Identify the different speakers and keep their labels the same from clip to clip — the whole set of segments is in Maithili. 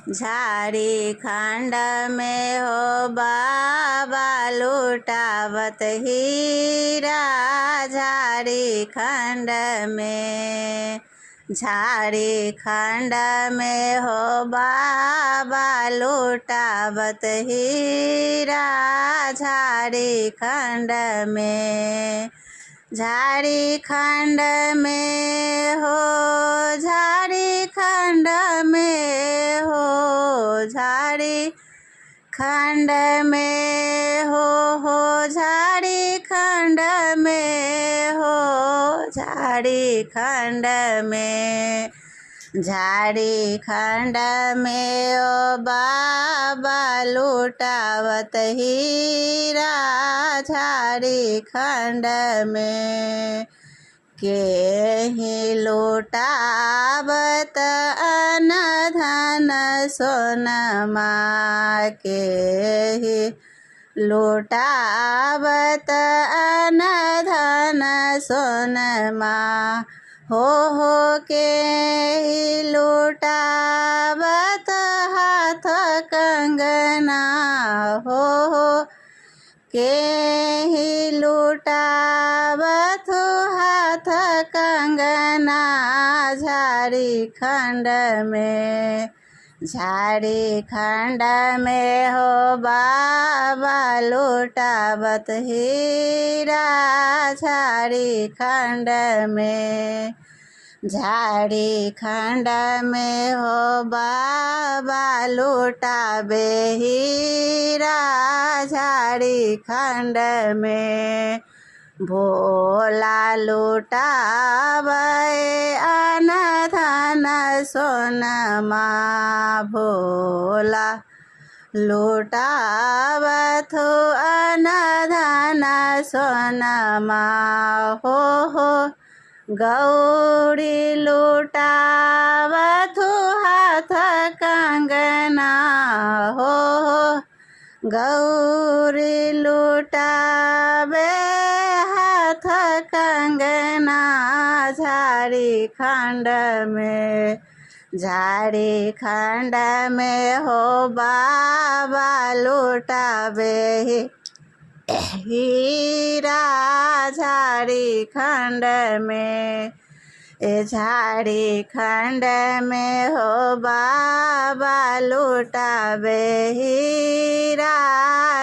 Speaker 1: झारखंड में हो बाबा लुटावत हीरा झारखंड में। झारखंड में हो बाबा लुटावत हीरा झारखंड में। झारखंड में हो, झारखंड में हो, झारखंड में हो झारखंड में हो, झारखंड में। झारखंड में ओ बाबा लुटावत हीरा झारखंड में। के ही लुटावत अन धन सोनमा, के ही लुटावत अन धन सोनमा, हो के ही लुटावत हाथ कंगना, हो के ही लुटावत हाथ कंगना झारखंड में। झारखंड में हो बाबा लुटावत हीरा झारखंड में। झारखंड में हो बाबा लुटावे हीरा झारखंड में। भोला लुटावे अन धन सोनमा, भोला लुटावत अन धन सोनमा, हो गौरी लुटावत हाथ कंगना, हो गौरी लुटावे हाथ कंगना झारखंड में। झारखंड में हो बाबा लुटावे हीरा झारखंड में। झारखंड में हो बाबा लुटावे हीरा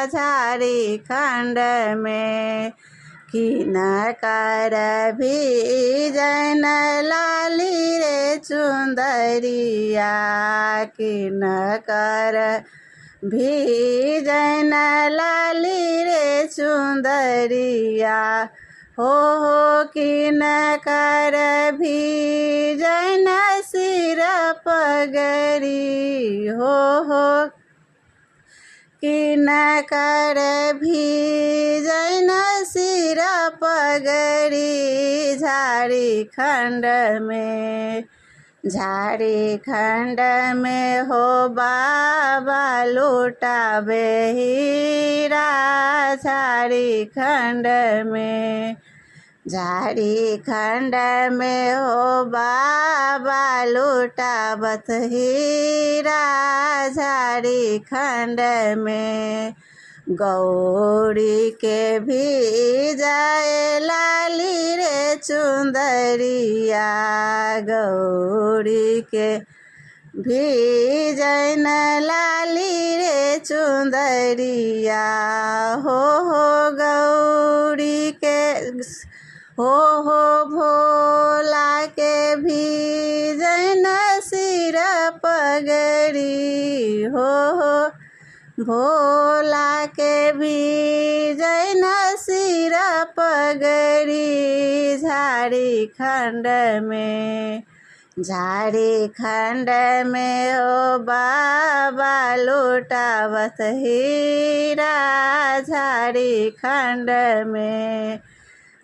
Speaker 1: झारखंड में। किन कर भी जन लाली रे चुंदरिया, किन कर भी जन लाली रे चुंदरिया, हो किन कर भी जन सिर पगरी, हो किन कर भी जन सिर पगरी झारखंड में। झारखंड में हो बाबा लुटावे हीरा झारखंड में। झारखंड में हो बाबा लुटावत हीरा झारखंड में। गौरी के भी जाए लाली रे चुंदरिया, गौरी के भी जैन लाली रे चुंदरिया, हो गौरी के हो भोला के भी जैन सिर पगरी, हो भोला के भी जैन सिर पगरी झारखंड में। झारखंड में ओ बाबा लुटावत हीरा झारखंड में।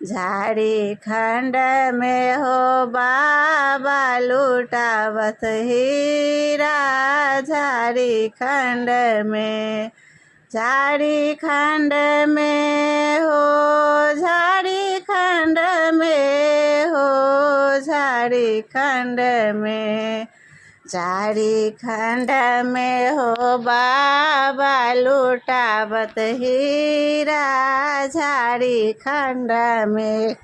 Speaker 1: झारखंड में हो बाबा लुटावत हीरा झारखंड में। झारखंड में हो, झारखंड में हो, झारखंड में। चारि खंड में हो बाबा लुटावत हीरा झाड़ी खंड में।